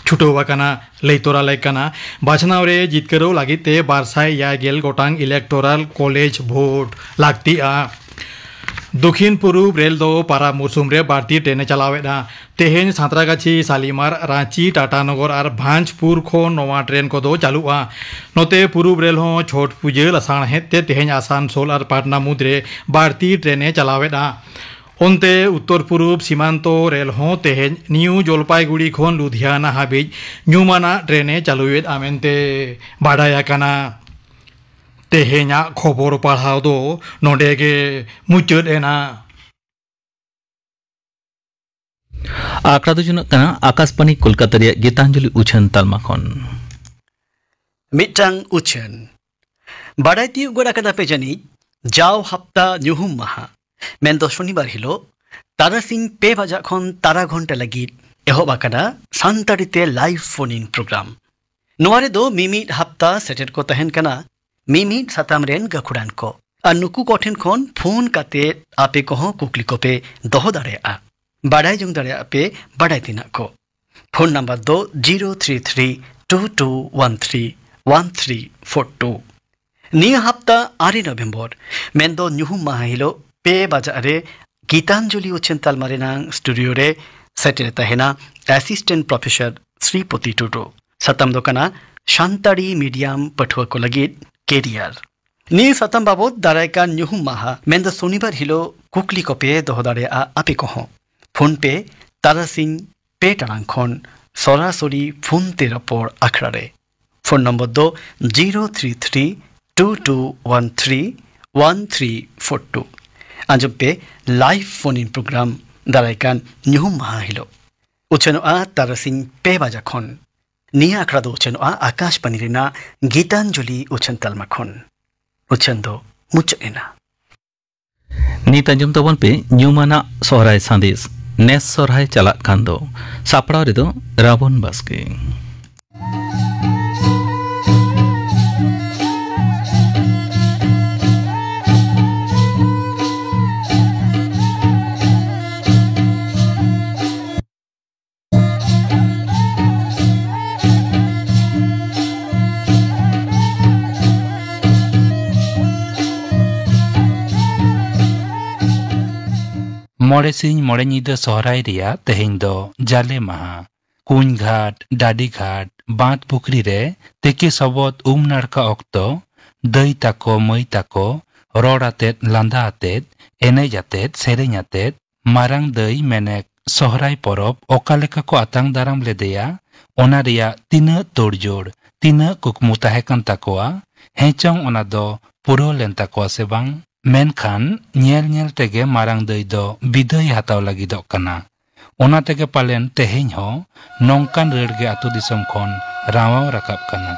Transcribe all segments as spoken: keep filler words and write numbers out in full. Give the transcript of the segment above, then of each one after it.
ᱪᱷᱩᱴᱟᱹᱣ ᱟᱠᱟᱱᱟ᱾ ᱞᱟᱹᱭ ᱛᱚᱨᱟ ᱞᱮᱠ ᱠᱟᱱᱟ, ᱵᱟᱪᱷᱱᱟᱣ ᱨᱮ ᱡᱤᱛᱠᱟᱹᱨᱚᱜ ᱞᱟᱹᱜᱤᱫ ᱛᱮ ᱵᱟᱨ ᱥᱟᱭ ᱮᱭᱟᱭ ᱜᱮᱞ ᱜᱚᱴᱟᱝ electoral college vote ᱞᱟᱹᱠᱛᱤᱜᱼᱟ᱾ ᱫᱚᱠᱷᱤᱱ ᱯᱩᱨᱩᱵ ᱨᱮᱞ ᱫᱚ ᱯᱟᱨᱟᱵᱽ ᱢᱩᱨᱥᱩᱢ ᱨᱮ ᱵᱟᱹᱲᱛᱤ ᱴᱨᱮᱱ ᱮ ᱪᱟᱞᱟᱣᱮᱫᱼᱟ᱾ ᱛᱮᱦᱮᱧ ᱥᱟᱸᱛᱨᱟᱜᱟᱪᱷᱤ, ᱥᱟᱞᱤᱢᱟᱨ, ᱨᱟᱸᱪᱤ, ᱴᱟᱴᱟᱱᱚᱜᱚᱨ ᱟᱨ ᱵᱷᱟᱸᱡᱽᱯᱩᱨ ᱠᱷᱚᱱ ᱱᱚᱣᱟ ᱴᱨᱮᱱ ᱠᱚᱫᱚ ᱪᱟᱹᱞᱩᱜᱼᱟ᱾ ᱱᱚᱛᱮ ᱯᱩᱨᱩᱵ ᱨᱮᱞ ᱦᱚᱸ ᱪᱷᱚᱴ ᱯᱩᱡᱟᱹ ᱞᱟᱥᱟᱲᱦᱮᱫ ᱛᱮ ᱛᱮᱦᱮᱧ ᱟᱥᱟᱱᱥᱳᱞ ᱟᱨ ᱯᱟᱴᱱᱟ ᱢᱩᱫᱽᱨᱮ ᱵᱟᱹᱲᱛᱤ ᱴᱨᱮᱱ ᱮ ᱪᱟᱞᱟᱣᱮᱫᱼᱟ᱾ ᱚᱱᱛᱮ ᱩᱛᱛᱚᱨ ᱯᱩᱨᱩᱵ ᱥᱤᱢᱟᱱᱛᱚ ᱨᱮᱞ ᱦᱚᱸ ᱛᱮᱦᱮᱧ ᱱᱤᱭᱩ ᱡᱚᱞᱯᱟᱭᱜᱩᱲᱤ ᱠᱷᱚᱱ ᱞᱩᱫᱷᱤᱭᱟᱱᱟ ᱦᱟᱹᱵᱤᱡ ᱧᱩᱢᱟᱱᱟᱜ ᱴᱨᱮᱱ ᱮ ᱪᱟᱹᱞᱩᱭᱮᱫᱼᱟ ᱢᱮᱱᱛᱮ ᱵᱟᱰᱟᱭ ᱟᱠᱟᱱᱟ᱾ ᱛᱮᱦᱮᱧᱟᱜ ᱠᱷᱚᱵᱚᱨ ᱯᱟᱲᱦᱟᱣ ᱫᱚ ᱱᱚᱰᱮ ᱜᱮ ᱢᱩᱪᱟᱹᱫ ᱮᱱᱟ᱾ ᱟᱠᱷᱲᱟ ᱫᱚ ᱡᱚᱱᱚᱜ ᱠᱟᱱᱟ ᱟᱠᱟᱥᱵᱟᱬᱤ ᱠᱳᱞᱠᱟᱛᱟ ᱨᱮᱭᱟᱜ ᱜᱤᱛᱟᱧᱡᱚᱞᱤ ᱩᱪᱷᱟᱹᱱ ᱛᱟᱞᱢᱟ ᱠᱷᱚᱱ᱾ ᱢᱤᱫᱴᱟᱝ ᱩᱪᱷᱟᱹᱱ᱾ ᱵᱟᱰᱟᱭ ᱛᱤᱭᱳᱜ ᱜᱚᱫ ᱟᱠᱟᱫᱟ ᱯᱮ ᱡᱟᱹᱱᱤᱡ, ᱡᱟᱣ ᱦᱟᱯᱛᱟ ᱧᱩᱦᱩᱢ ᱢᱟᱦᱟ, ᱢᱮᱱᱫᱚ ᱥᱚᱱᱤᱵᱟᱨ ᱦᱤᱞᱳᱜ ᱛᱟᱨᱟᱥᱤᱧ ᱯᱮ ᱵᱟᱡᱟᱜ ᱠᱷᱚᱱ ᱛᱟᱨᱟ ᱜᱷᱚᱱᱴᱟ ᱞᱟᱹᱜᱤᱫ ᱮᱦᱚᱵ ᱟᱠᱟᱱᱟ ᱥᱟᱱᱛᱟᱲᱤ ᱛᱮ live phone in program᱾ ᱱᱚᱣᱟ ᱨᱮᱫᱚ ᱢᱤᱢᱤᱫ ᱦᱟᱯᱛᱟ ᱥᱮᱴᱮᱨ ᱠᱚ ᱛᱟᱦᱮᱱ ᱠᱟᱱᱟ ᱢᱤᱢᱤᱫ ᱥᱟᱛᱟᱢ ᱨᱮᱱ ᱜᱟᱹᱠᱷᱩᱲᱟᱱ ᱠᱚ, ᱟᱨ ᱱᱩᱠᱩ ᱠᱚᱴᱷᱮᱱ ᱠᱷᱚᱱ ᱯᱷᱳᱱ ᱠᱟᱛᱮ ᱟᱯᱮ ᱠᱚᱦᱚᱸ ᱠᱩᱠᱞᱤ ᱠᱚᱯᱮ ᱫᱚᱦᱚ ᱫᱟᱲᱮᱭᱟᱜᱼᱟ, ᱵᱟᱰᱟᱭ ᱡᱚᱝ ᱫᱟᱲᱮᱭᱟᱜᱼᱟ ᱯᱮ ᱵᱟᱰᱟᱭ ᱛᱮᱱᱟᱜ ᱠᱚ᱾ ᱯᱷᱳᱱ ᱱᱟᱢᱵᱟᱨ ᱫᱚ zero three three two two one three one three four two. ᱱᱤᱭᱟᱹ ᱦᱟᱯᱛᱟ ᱟᱨᱮ ᱱᱚᱵᱷᱮᱢᱵᱚᱨ, ᱢᱮᱱᱫᱚ ᱧᱩᱦᱩᱢ ᱢᱟᱦᱟ ᱦᱤᱞᱳᱜ ᱯᱮ ᱵᱟᱡᱟᱜ ᱨᱮ ᱜᱤᱛᱟᱧᱡᱚᱞᱤ ᱩᱪᱷᱟᱹᱱ ᱛᱟᱞᱢᱟ ᱨᱮᱱᱟᱝ ᱥᱴᱩᱰᱤᱭᱳ ᱨᱮ ᱥᱮᱴᱮᱨ ᱛᱟᱦᱮᱱᱟ ᱮᱥᱤᱥᱴᱮᱱᱴ ᱯᱨᱚᱯᱷᱮᱥᱚᱨ ᱥᱨᱤᱯᱚᱛᱤ ᱴᱩᱰᱩ᱾ ᱥᱟᱛᱟᱢ ᱫᱚ ᱠᱟᱱᱟ ᱥᱟᱱᱛᱟᱲᱤ ᱢᱤᱰᱤᱭᱟᱢ ᱯᱟᱹᱴᱷᱩᱣᱟᱹ ᱠᱚ ᱞᱟᱹᱜᱤᱫ ᱠᱮᱨᱤᱭᱟᱨ᱾ ᱱᱤᱭᱟᱹ ᱥᱟᱛᱟᱢ ᱵᱟᱵᱚᱛ ᱫᱟᱨᱟᱭ ᱠᱟᱱ ᱧᱩᱦᱩᱢ ᱢᱟᱦᱟ, ᱢᱮᱱᱫᱚ ᱥᱚᱱᱤᱵᱟᱨ ᱦᱤᱞᱳᱜ ᱠᱩᱠᱞᱤ ᱠᱚᱯᱮ ᱫᱚᱦᱚ ᱫᱟᱲᱮᱭᱟᱜᱼᱟ ᱟᱯᱮ ᱠᱚᱦᱚᱸ᱾ ᱯᱷᱳᱱ ᱯᱮ ᱛᱟᱨᱟᱥᱤᱧ ᱯᱮ ᱴᱟᱲᱟᱝ ᱠᱷᱚᱱ ᱥᱚᱨᱟᱥᱚᱨᱤ ᱯᱷᱳᱱ ᱛᱮ ᱨᱚᱯᱚᱲ ᱟᱠᱷᱲᱟ ᱨᱮ᱾ ᱯᱷᱳᱱ ᱱᱚᱢᱵᱚᱨ ᱫᱚ zero three three two two one three one three four two. ᱟᱸᱡᱚᱢ ᱯᱮ, ᱞᱟᱭᱤᱵᱷ ᱯᱷᱳᱱ ᱤᱱ ᱯᱨᱳᱜᱨᱟᱢ ᱫᱟᱨᱟᱭ ᱠᱟᱱ ᱧᱩᱦᱩᱢ ᱢᱟᱦᱟ ᱦᱤᱞᱳᱜ ᱩᱪᱷᱟᱹᱱᱚᱜᱼᱟ ᱛᱟᱨᱟᱥᱤᱧ ᱯᱮ ᱵᱟᱡᱟ ᱠᱷᱚᱱ᱾ ᱱᱤᱭᱟᱹ ᱟᱠᱷᱲᱟ ᱫᱚ ᱩᱪᱷᱟᱹᱱᱚᱜᱼᱟ ᱟᱠᱟᱥᱵᱟᱬᱤ ᱨᱮᱱᱟᱜ ᱜᱤᱛᱟᱧᱡᱚᱞᱤ ᱩᱪᱷᱟᱹᱱ ᱛᱟᱞᱢᱟ ᱠᱷᱚᱱ᱾ ᱩᱪᱷᱟᱹᱱ ᱫᱚ ᱢᱩᱪᱟᱹᱫ ᱮᱱᱟ᱾ ᱱᱤᱛ ᱟᱸᱡᱚᱢ ᱛᱟᱵᱚᱱ ᱯᱮ ᱧᱩᱢᱟᱱᱟᱜ ᱥᱚᱦᱨᱟᱭ ᱥᱟᱸᱫᱮᱥ, ᱱᱮᱥ ᱥᱚᱦᱨᱟᱭ ᱪᱟᱞᱟᱜ ᱠᱟᱱ ᱫᱚ᱾ ᱥᱟᱯᱲᱟᱣ ᱨᱮᱫᱚ ᱨᱟᱵᱚᱱ ᱵᱟᱥᱠᱮ᱾ ᱢᱚᱬᱮ ᱥᱤᱧ ᱢᱚᱬᱮ ᱧᱤᱫᱟᱹ ᱥᱚᱦᱨᱟᱭ ᱨᱮᱭᱟᱜ ᱛᱮᱦᱮᱧ ᱫᱚ ᱡᱟᱞᱮ ᱢᱟᱦᱟ᱾ ᱠᱩᱧ ᱜᱷᱟᱴ, ᱰᱟᱹᱰᱤ ᱜᱷᱟᱴ, ᱵᱟᱸᱫᱽ ᱯᱩᱠᱷᱨᱤ ᱨᱮ ᱛᱤᱠᱤ ᱥᱚᱵᱚᱫ ᱩᱢ ᱱᱟᱲᱠᱟ ᱚᱠᱛᱚ ᱫᱟᱹᱭ ᱛᱟᱠᱚ, ᱢᱟᱹᱭ ᱛᱟᱠᱚ ᱨᱚᱲ ᱟᱛᱮᱫ, ᱞᱟᱸᱫᱟ ᱟᱛᱮᱫ, ᱮᱱᱮᱡ ᱟᱛᱮᱫ, ᱥᱮᱨᱮᱧ ᱟᱛᱮᱫ ᱢᱟᱨᱟᱝ ᱫᱟᱹᱭ ᱢᱮᱱᱮᱠ ᱥᱚᱦᱨᱟᱭ ᱯᱚᱨᱚᱵᱽ ᱚᱠᱟ ᱞᱮᱠᱟ ᱠᱚ ᱟᱛᱟᱝ ᱫᱟᱨᱟᱢ ᱞᱮᱫᱮᱭᱟ, ᱚᱱᱟ ᱨᱮᱭᱟᱜ ᱛᱤᱱᱟᱹᱜ ᱛᱳᱲᱡᱳᱲ, ᱛᱤᱱᱟᱹᱜ ᱠᱩᱠᱢᱩ ᱛᱟᱦᱮᱸ ᱠᱟᱱ ᱛᱟᱠᱚᱣᱟ, ᱦᱮᱸᱪᱚᱝ ᱚᱱᱟ ᱫᱚ ᱯᱩᱨᱟᱹᱣ ᱞᱮᱱ ᱛᱟᱠᱚᱣᱟ ᱥᱮ ᱵᱟᱝ? ᱢᱮᱱᱠᱷᱟᱱ ᱧᱮᱞ ᱧᱮᱞ ᱛᱮᱜᱮ ᱢᱟᱨᱟᱝ ᱫᱟᱹᱭ ᱫᱚ ᱵᱤᱫᱟᱹᱭ ᱦᱟᱛᱟᱣ ᱞᱟᱹᱜᱤᱫᱚᱜ ᱠᱟᱱᱟ᱾ ᱚᱱᱟ ᱛᱮᱜᱮ ᱯᱟᱞᱮᱱ ᱛᱮᱦᱮᱧ ᱦᱚᱸ ᱱᱚᱝᱠᱟᱱ ᱨᱟᱹᱲ ᱜᱮ ᱟᱹᱛᱩ ᱫᱤᱥᱚᱢ ᱠᱷᱚᱱ ᱨᱟᱶᱟᱣ ᱨᱟᱠᱟᱵ ᱠᱟᱱᱟ᱾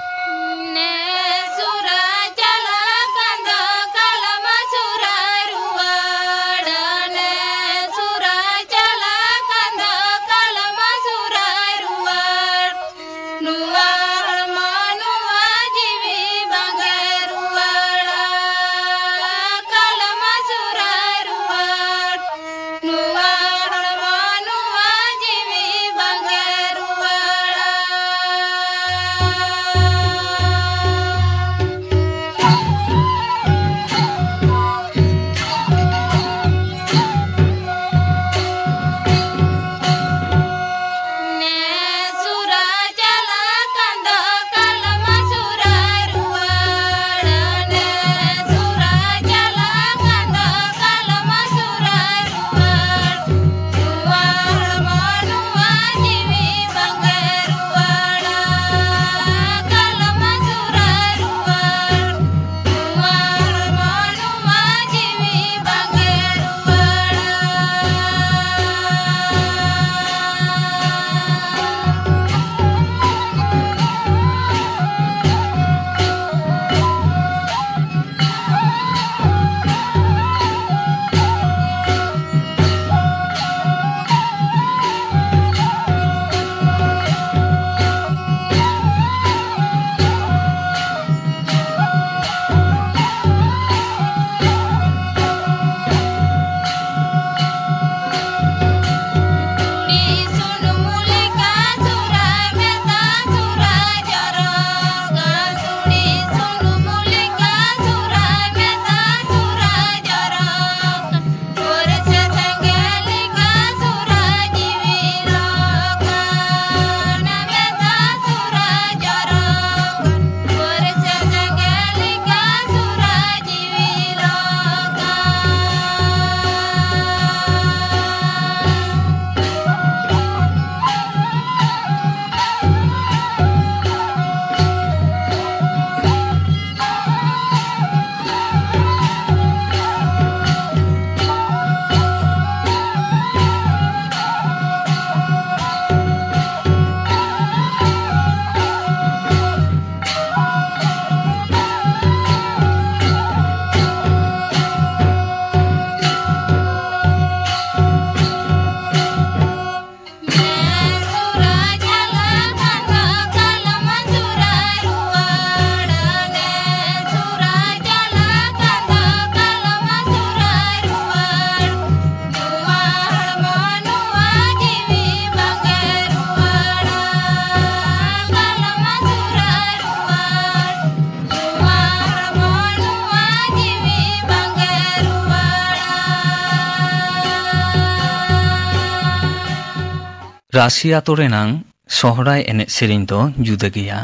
ᱠᱟᱥᱤ ᱟᱛᱳ ᱨᱮᱱᱟᱝ ᱥᱚᱦᱨᱟᱭ ᱮᱱᱮᱡ ᱥᱮᱨᱮᱧ ᱫᱚ ᱡᱩᱫᱟᱹ ᱜᱮᱭᱟ᱾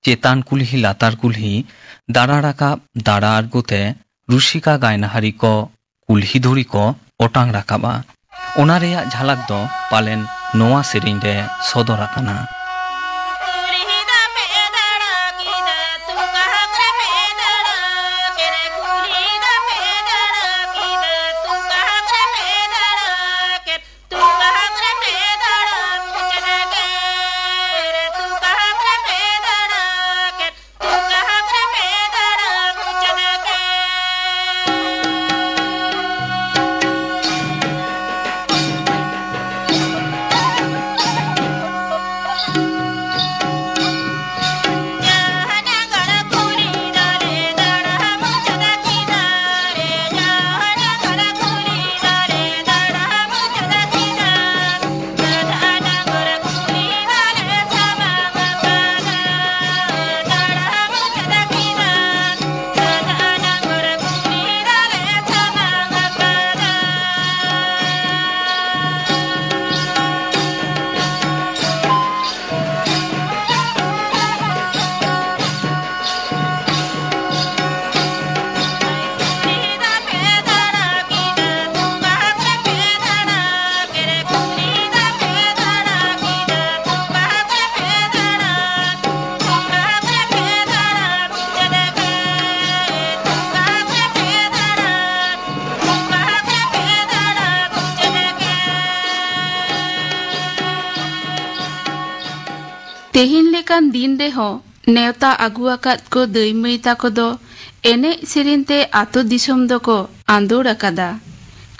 ᱪᱮᱛᱟᱱ ᱠᱩᱞᱦᱤ ᱞᱟᱛᱟᱨ ᱠᱩᱞᱦᱤ ᱫᱟᱬᱟ ᱨᱟᱠᱟᱵ ᱫᱟᱬᱟ ᱟᱬᱜᱚ ᱛᱮ ᱨᱩᱥᱤᱠᱟ ᱜᱟᱭᱱᱟᱦᱟᱨᱤ ᱠᱚ ᱠᱩᱞᱦᱤ ᱫᱷᱩᱲᱤ ᱠᱚ ᱚᱴᱟᱝ ᱨᱟᱠᱟᱵᱼᱟ᱾ ᱚᱱᱟ ᱨᱮᱭᱟᱜ ᱡᱷᱟᱞᱟᱠ ᱫᱚ ᱯᱟᱞᱮᱱ ᱱᱚᱣᱟ ᱥᱮᱨᱮᱧ ᱨᱮ ᱥᱚᱫᱚᱨ ᱟᱠᱟᱱᱟ᱾ ᱛᱮᱦᱮᱧ ᱞᱮᱠᱟᱱ ᱫᱤᱱ ᱨᱮᱦᱚᱸ ᱱᱮᱣᱛᱟ ᱟᱹᱜᱩ ᱟᱠᱟᱫ ᱠᱚ ᱫᱟᱹᱭ ᱢᱟᱹᱭ ᱛᱟᱠᱚ ᱫᱚ ᱮᱱᱮᱡ ᱥᱮᱨᱮᱧ ᱛᱮ ᱟᱛᱳ ᱫᱤᱥᱚᱢ ᱫᱚᱠᱚ ᱟᱸᱫᱳᱲ ᱟᱠᱟᱫᱟ᱾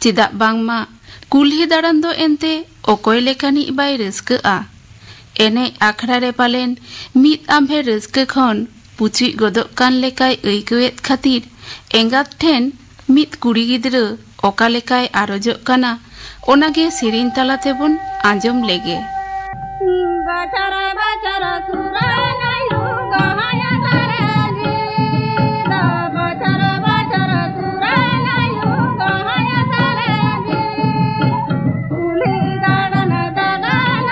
ᱪᱮᱫᱟᱜ ᱵᱟᱝᱢᱟ ᱠᱩᱞᱦᱤ ᱫᱟᱬᱟᱱ ᱫᱚ ᱮᱱᱛᱮ ᱚᱠᱚᱭ ᱞᱮᱠᱟᱱᱤᱡ ᱵᱟᱭ ᱨᱟᱹᱥᱠᱟᱹᱜᱼᱟ? ᱮᱱᱮᱡ ᱟᱠᱷᱲᱟ ᱨᱮ ᱯᱟᱞᱮᱱ ᱢᱤᱫ ᱟᱢᱵᱷᱮ ᱨᱟᱹᱥᱠᱟᱹ ᱠᱷᱚᱱ ᱯᱩᱪᱩᱡ ᱜᱚᱫᱚᱜ ᱠᱟᱱ ᱞᱮᱠᱟᱭ ᱟᱹᱭᱠᱟᱹᱣᱮᱫ ᱠᱷᱟᱹᱛᱤᱨ ᱮᱸᱜᱟᱛ ᱴᱷᱮᱱ ᱢᱤᱫ ᱠᱩᱲᱤ ᱜᱤᱫᱽᱨᱟᱹ ᱚᱠᱟ ᱞᱮᱠᱟᱭ ᱟᱨᱚᱡᱚᱜ ᱠᱟᱱᱟ, ᱚᱱᱟᱜᱮ ᱥᱮᱨᱮᱧ ᱛᱟᱞᱟ ᱛᱮᱵᱚᱱ ᱟᱸᱡᱚᱢ ᱞᱮᱜᱮ᱾ ᱵᱟᱪᱟᱨᱟ ᱵᱟᱪᱟᱨᱟ ᱥᱩᱨᱟᱭ ᱱᱟᱭᱩ ᱜᱟᱦᱟᱭᱟ ᱥᱟᱨᱮ ᱫᱤ, ᱫᱟ ᱵᱟᱪᱟᱨᱟ ᱵᱟᱪᱟᱨᱟ ᱥᱩᱨᱟᱭ ᱱᱟᱭᱩ ᱜᱟᱦᱟᱭᱟ ᱥᱟᱨᱮ ᱫᱤ, ᱠᱩᱞᱦᱤ ᱫᱟᱬᱟᱱ ᱫᱟᱬᱟᱱ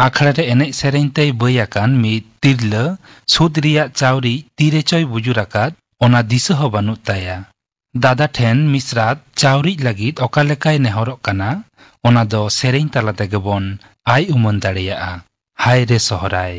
ᱟᱠᱷᱲᱟ ᱨᱮ ᱮᱱᱮᱡ ᱥᱮᱨᱮᱧ ᱛᱮᱭ ᱵᱟᱹᱭ ᱟᱠᱟᱱ ᱢᱤᱫ ᱛᱤᱨᱞᱟᱹ ᱥᱩᱫ ᱨᱮᱭᱟᱜ ᱪᱟᱣᱨᱤᱡ ᱛᱤᱨᱮ ᱪᱚᱭ ᱵᱩᱡᱩᱨ ᱟᱠᱟᱫ, ᱚᱱᱟ ᱫᱤᱥᱟᱹ ᱦᱚᱸ ᱵᱟᱹᱱᱩᱜ ᱛᱟᱭᱟ᱾ ᱫᱟᱫᱟ ᱴᱷᱮᱱ ᱢᱤᱥᱨᱟᱛ ᱪᱟᱣᱨᱤᱡ ᱞᱟᱹᱜᱤᱫ ᱚᱠᱟ ᱞᱮᱠᱟᱭ ᱱᱮᱦᱚᱨᱚᱜ ᱠᱟᱱᱟ, ᱚᱱᱟ ᱫᱚ ᱥᱮᱨᱮᱧ ᱛᱟᱞᱟ ᱛᱮᱜᱮ ᱵᱚᱱ ᱟᱭ ᱩᱢᱟᱹᱱ ᱫᱟᱲᱮᱭᱟᱜᱼᱟ᱾ ᱦᱟᱭ ᱨᱮ ᱥᱚᱦᱨᱟᱭ,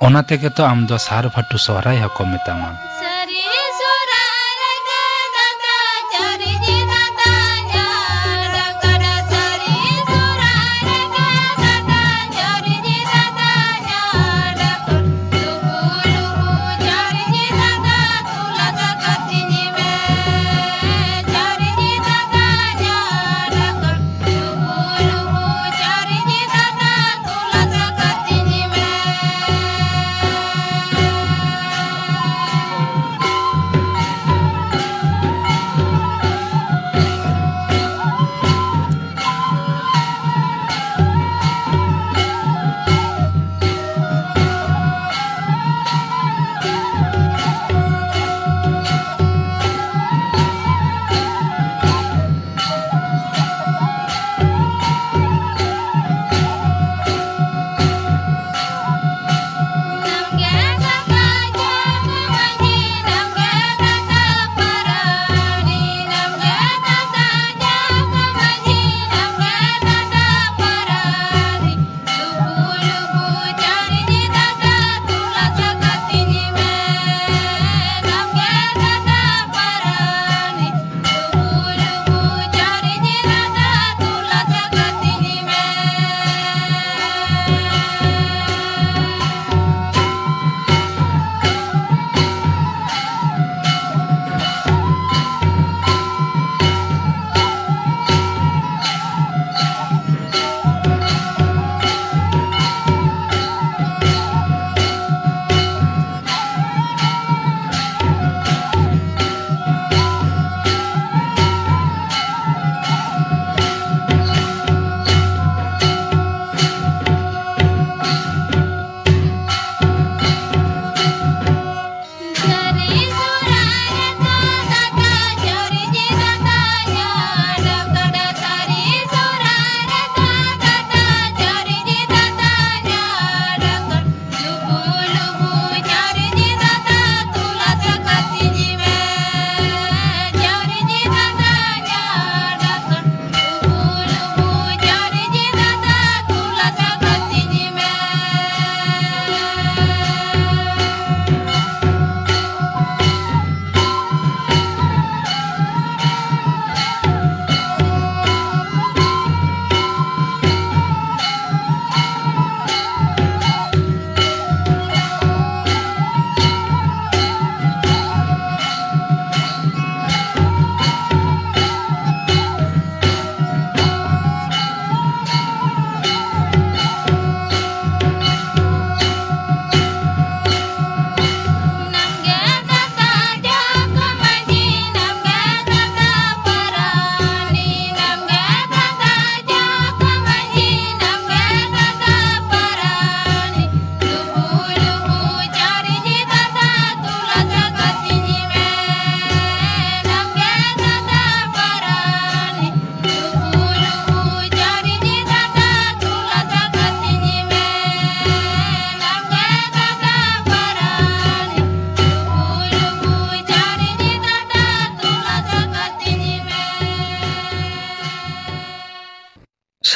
ᱚᱱᱟ ᱛᱮᱜᱮ ᱛᱚ ᱟᱢ ᱫᱚ ᱥᱟᱨ ᱵᱷᱟᱴᱩ ᱥᱚᱦᱨᱟᱭ ᱦᱚᱸᱠᱚ ᱢᱮᱛᱟᱢᱟ᱾ ᱥᱟᱹᱨᱤ ᱥᱚᱦᱨᱟᱭ ᱨᱮᱜᱮ ᱫᱟᱫᱟ ᱪᱟᱹᱨᱤ ᱡᱤ ᱫᱟᱫᱟ ᱡᱟᱦᱟᱸ ᱰᱟᱠᱟᱰᱟ᱾ ᱥᱟᱹᱨᱤ ᱥᱚᱦᱨᱟᱭ ᱨᱮᱜᱮ ᱫᱟᱫᱟ ᱪᱟᱹᱨᱤ ᱡᱤ ᱫᱟᱫᱟ ᱡᱟᱦᱟᱸ ᱰᱟᱠᱟᱰᱟ᱾ ᱞᱩᱜᱩ ᱞᱩᱜᱩ ᱪᱟᱹᱨᱤ ᱡᱤ ᱫᱟᱫᱟ ᱛᱩᱞᱟ ᱥᱟᱠᱟᱛ ᱪᱤᱱᱤ ᱢᱮ᱾ ᱪᱟᱹᱨᱤ ᱡᱤ ᱫᱟᱫᱟ ᱡᱟᱦᱟᱸ ᱰᱟᱠᱟᱰᱟ᱾ ᱞᱩᱜᱩ ᱞᱩᱜᱩ ᱪᱟᱹᱨᱤ ᱡᱤ ᱫᱟᱫᱟ ᱛᱩᱞᱟ ᱥᱟᱠᱟᱛ ᱪᱤᱱᱤ ᱢᱮ᱾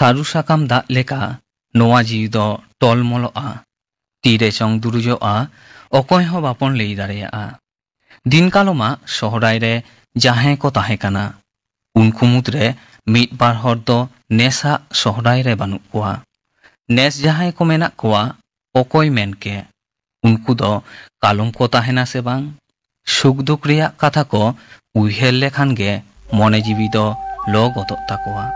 ᱥᱟᱹᱨᱩ ᱥᱟᱠᱟᱢ ᱫᱟᱜ ᱞᱮᱠᱟ ᱱᱚᱣᱟ ᱡᱤᱣᱤ ᱫᱚ ᱴᱚᱞᱢᱚᱞᱚᱜᱼᱟ᱾ ᱛᱤᱨᱮ ᱪᱚᱝ ᱫᱩᱨᱩᱡᱚᱜᱼᱟ, ᱚᱠᱚᱭ ᱦᱚᱸ ᱵᱟᱵᱚᱱ ᱞᱟᱹᱭ ᱫᱟᱲᱮᱭᱟᱜᱼᱟ᱾ ᱫᱤᱱ ᱠᱟᱞᱚᱢᱟᱜ ᱥᱚᱦᱨᱟᱭ ᱨᱮ ᱡᱟᱦᱟᱸᱭ ᱠᱚ ᱛᱟᱦᱮᱸ ᱠᱟᱱᱟ, ᱩᱱᱠᱩ ᱢᱩᱫᱽᱨᱮ ᱢᱤᱫ ᱵᱟᱨ ᱦᱚᱲ ᱫᱚ ᱱᱮᱥᱟᱜ ᱥᱚᱦᱨᱟᱭ ᱨᱮ ᱵᱟᱹᱱᱩᱜ ᱠᱚᱣᱟ᱾ ᱱᱮᱥ ᱡᱟᱦᱟᱸᱭ ᱠᱚ ᱢᱮᱱᱟᱜ ᱠᱚᱣᱟ, ᱚᱠᱚᱭ ᱢᱮᱱ ᱠᱮ? ᱩᱱᱠᱩ ᱫᱚ ᱠᱟᱞᱚᱢ ᱠᱚ ᱛᱟᱦᱮᱱᱟ ᱥᱮ ᱵᱟᱝ? ᱥᱩᱠ ᱫᱩᱠ ᱨᱮᱭᱟᱜ ᱠᱟᱛᱷᱟ ᱠᱚ ᱩᱭᱦᱟᱹᱨ ᱞᱮᱠᱷᱟᱱ ᱜᱮ ᱢᱚᱱᱮ ᱡᱤᱣᱤ ᱫᱚ ᱞᱚ ᱜᱚᱫᱚᱜ ᱛᱟᱠᱚᱣᱟ᱾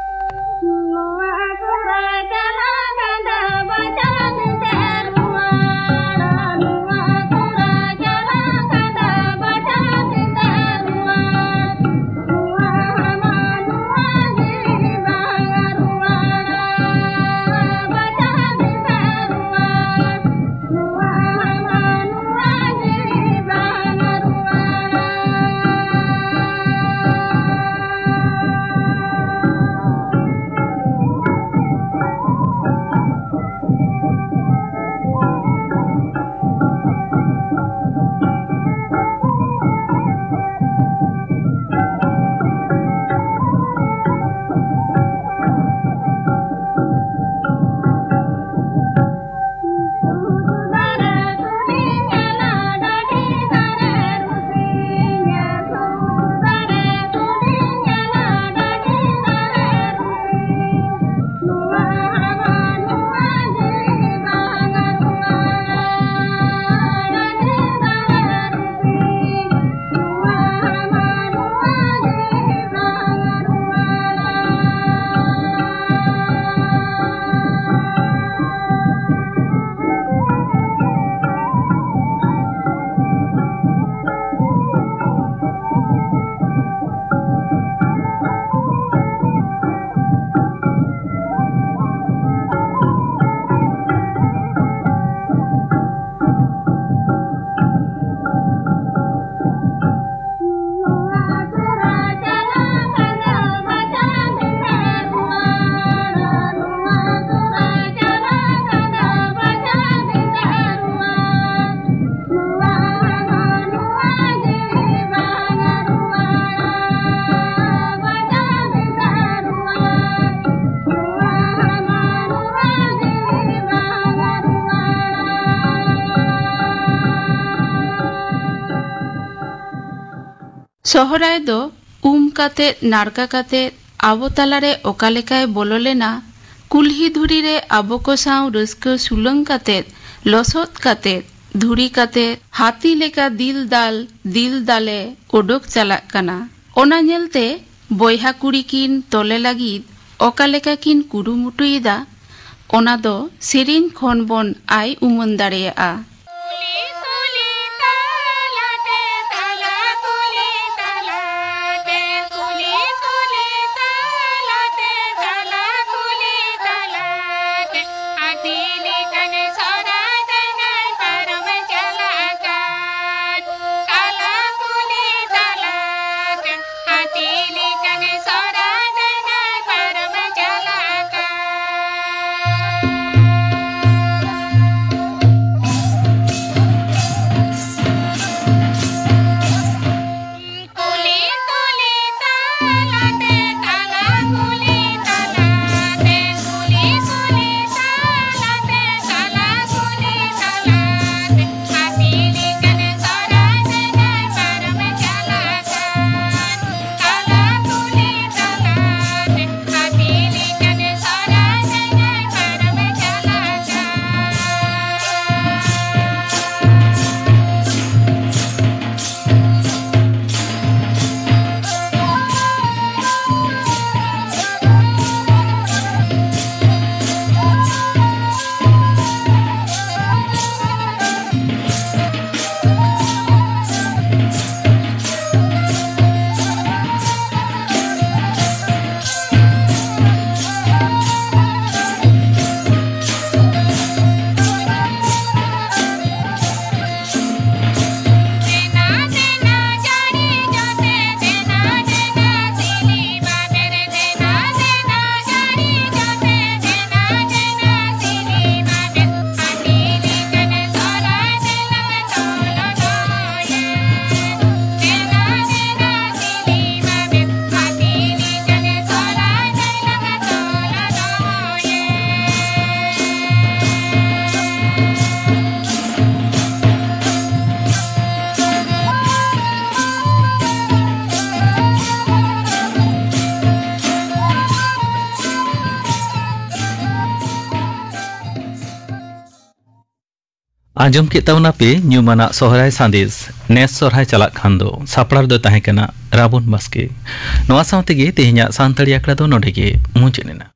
ᱥᱚᱦᱨᱟᱭ ᱫᱚ ᱩᱢ ᱠᱟᱛᱮ, ᱱᱟᱲᱠᱟ ᱠᱟᱛᱮ, ᱟᱵᱚ ᱛᱟᱞᱟᱨᱮ ᱚᱠᱟ ᱞᱮᱠᱟᱭ ᱵᱚᱞᱚ ᱞᱮᱱᱟ, ᱠᱩᱞᱦᱤ ᱫᱷᱩᱲᱤ ᱨᱮ ᱟᱵᱚ ᱠᱚ ᱥᱟᱶ ᱨᱟᱹᱥᱠᱟᱹ ᱥᱩᱞᱟᱹᱝ ᱠᱟᱛᱮ, ᱞᱚᱥᱚᱫ ᱠᱟᱛᱮ, ᱫᱷᱩᱲᱤ ᱠᱟᱛᱮ, ᱦᱟᱹᱛᱤ ᱞᱮᱠᱟ ᱫᱤᱞ ᱫᱟᱞ ᱫᱤᱞ ᱫᱟᱞᱮ ᱚᱰᱚᱠ ᱪᱟᱞᱟᱜ ᱠᱟᱱᱟ᱾ ᱚᱱᱟ ᱧᱮᱞᱛᱮ ᱵᱚᱭᱦᱟ ᱠᱩᱲᱤ ᱠᱤᱱ ᱛᱚᱞᱮ ᱞᱟᱹᱜᱤᱫ ᱚᱠᱟ ᱞᱮᱠᱟ ᱠᱤᱱ ᱠᱩᱨᱩᱢᱩᱴᱩᱭᱮᱫᱟ, ᱚᱱᱟ ᱫᱚ ᱥᱮᱨᱮᱧ ᱠᱷᱚᱱ ᱵᱚᱱ ᱟᱭ ᱩᱢᱟᱹᱱ ᱫᱟᱲᱮᱭᱟᱜᱼᱟ᱾ ᱟᱸᱡᱚᱢ ᱠᱮᱫ ᱛᱟᱵᱚᱱᱟ ᱯᱮ ᱧᱩᱢᱟᱱᱟᱜ ᱥᱚᱦᱨᱟᱭ ᱥᱟᱸᱫᱮᱥ᱾ ᱱᱮᱥ ᱥᱚᱦᱨᱟᱭ ᱪᱟᱞᱟᱜ ᱠᱷᱟᱱ ᱫᱚ᱾ ᱥᱟᱯᱲᱟᱣ ᱫᱚ ᱛᱟᱦᱮᱸ ᱠᱟᱱᱟ ᱨᱟᱵᱚᱱ ᱵᱟᱥᱠᱮ᱾ ᱱᱚᱣᱟ ᱥᱟᱶ ᱛᱮᱜᱮ ᱛᱮᱦᱮᱧᱟᱜ ᱥᱟᱱᱛᱟᱲᱤ ᱟᱠᱷᱲᱟ ᱫᱚ ᱱᱚᱰᱮ ᱜᱮ ᱢᱩᱪᱟᱹᱫ ᱮᱱᱟ᱾